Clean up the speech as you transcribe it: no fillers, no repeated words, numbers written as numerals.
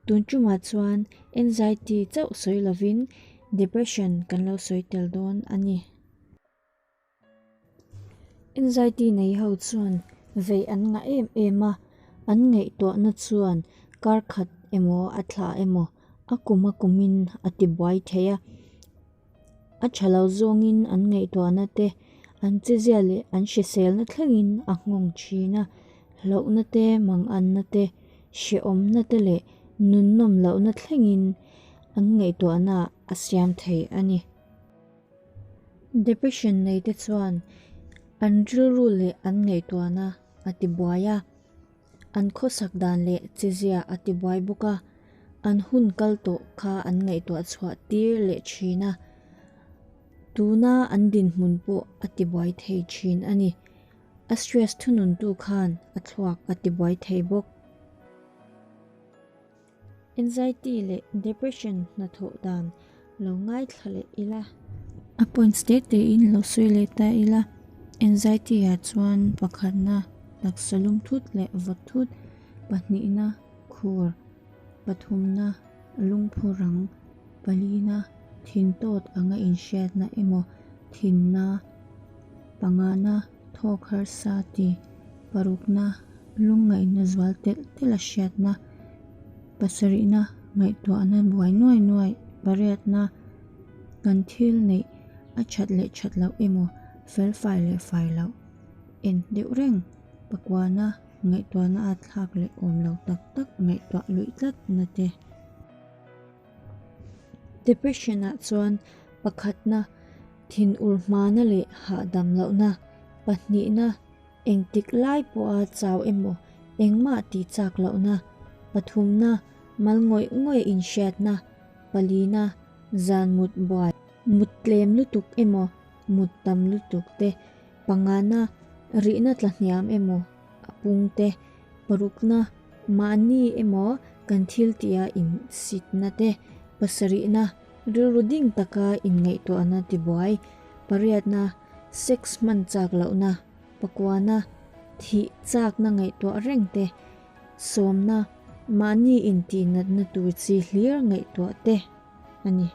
Tun tumah chuan anxiety chauh sawi lovin depression kan lo sawi tel dawn a ni. Anxiety nei ho chuan vei an ngah em em a, an ngaihtuahna chuan kar khat emaw a thla emaw a kum a kumin a tibuai thei a. A tha lo zawngin an ngaihtuahna te, an chezia leh an hriselna thlengin a nghawng thin a, hlauhna te, manganna te, hrehawmna te leh nunnawm lohna thlengin an ngaihtuahna a siam thei a ni. Depression nei te chuan an rilru leh an ngaihtuahna a tibuai a. An khawsak dan leh chezia a tibuai bawk a, an hun kal tawh kha an ngaihtuah chhuah tir leh thin a, tuna an dinhmun pawh a tibuai thei thin a ni. A stress thununtu khan a thluak a tibuai thei bawk. Anxiety leh depression hnathawh dan lo ngaithla leh ila. A points te te in lo sawi leh ta ila. Anxiety ah chuan pakhatna taksa lum thut leh vawt thut, pahnihna khur, pathumna lungphu rang, palina thin tawt anga inhriatna emaw thinna, pangana thawk harsa ti, parukna Lungngaihna zual telh telh a hriatna, pasarihna, ngaihtuahna buai nuai nuai, pariatna, kan thil neih a that leh that loh emaw, fel fai leh fai loh en deuh reng, pakuana, ngaihtuahna a thlak leh awm lo tak tak ngaihtuah luih tlat na te. Depression ah chuan pakhatna, thinur hmana leh hahdam lohna, pahnihna, Engtik lai pawha chau emaw engmah tih chak lohna, pathumna, mal ngawih ngawih inhriatna, palina, zan mut buai, mut tlem lutuk emaw mut tam lutuk te, pangana, rihna tla hniam emaw a pung te, parukna, mahni emaw kan thil tiha insitna te, pasarihna, rilru ding taka inngaihtuahna tibuai, pariatna, Sex hman chak lohna, pakuana, thih chakna ngaihtuah reng te, sawmna, mahni intihnatna tur chi hlir ngaihtuah te a ni.